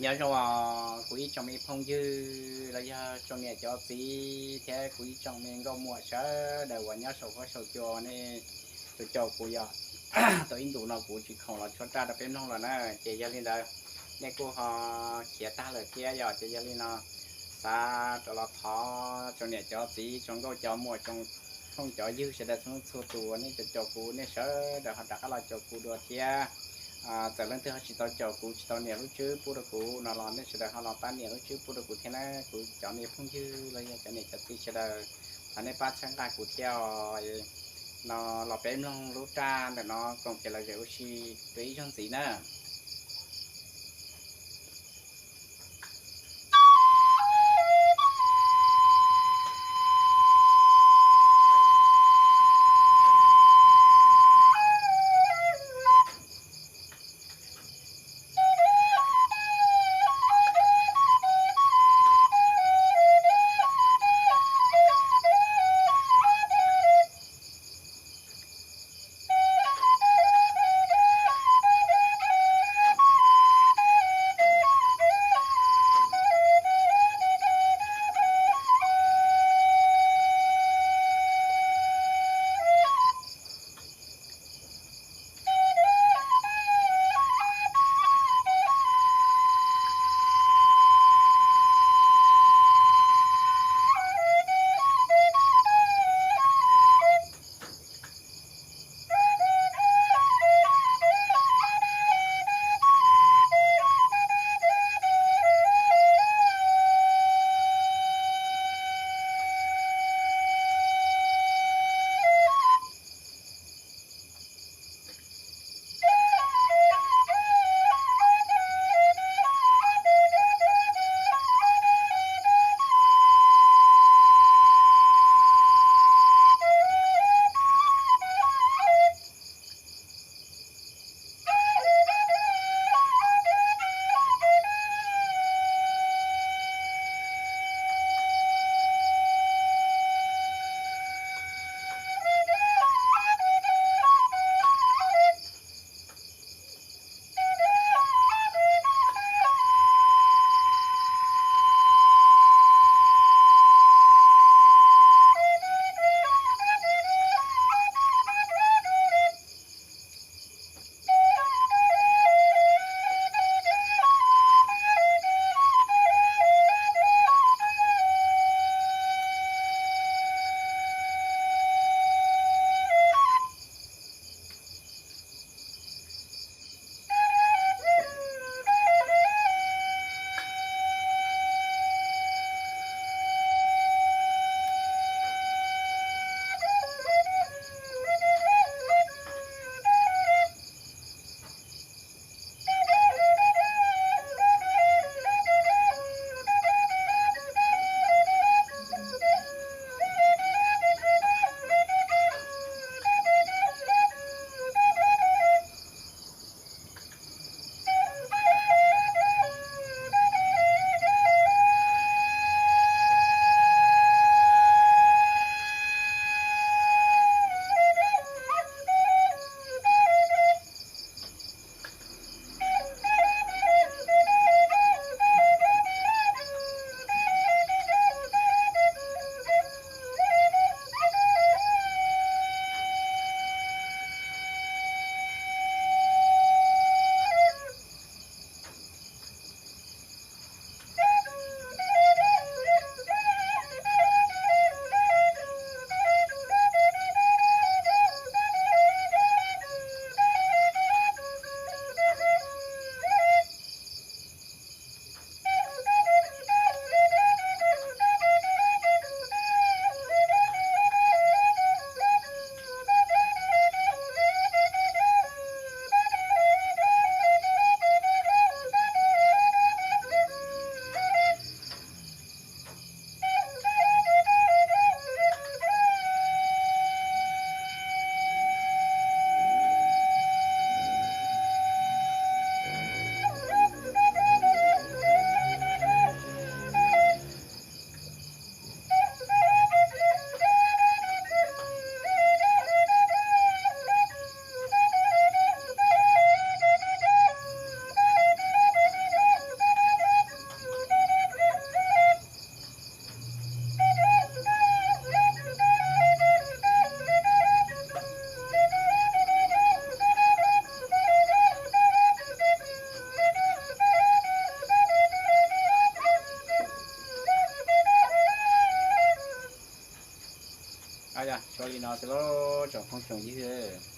Nyob zoo kuv ib tsoom me phooj ywg los yog tsoom niam cov txiv thiab kuv ib tsoom me nkauj muam sawv daws uas nyob saum huab saum cua, nej caum kuv yog tau ib ntus no kuv tsis khoom los tshuab raj rau peb mloog lawm na. Ces yog li ntawd, nej kuj ho khiav tag lawm thiab yog ces yog li no xav rov los thov tsoom niam cov txiv, tsoom nkauj cov muam, tsoom phooj cov ywg sawv daws txhua txhua tus, nej caum kuv, nej sawv daws ho rov qab los caum kuv dua thiab. Txawm leej twg ho tsis tau caum kuv, tsis tau nias lub tswb pub rau kuv no los nej sawv daws ho los pab nias lub tswb pub rau kuv thiab na. Kuv cov me phooj ywg los yog cov niam cov txiv sawv daws, thov nej pab txhawb nqa kuv thiab os. No los peb mloog lub raj ntawm no koom kev lom zem ua si dua ib zaug ntxiv na. Tso li no xwb tsoom phooj tsoom ywg.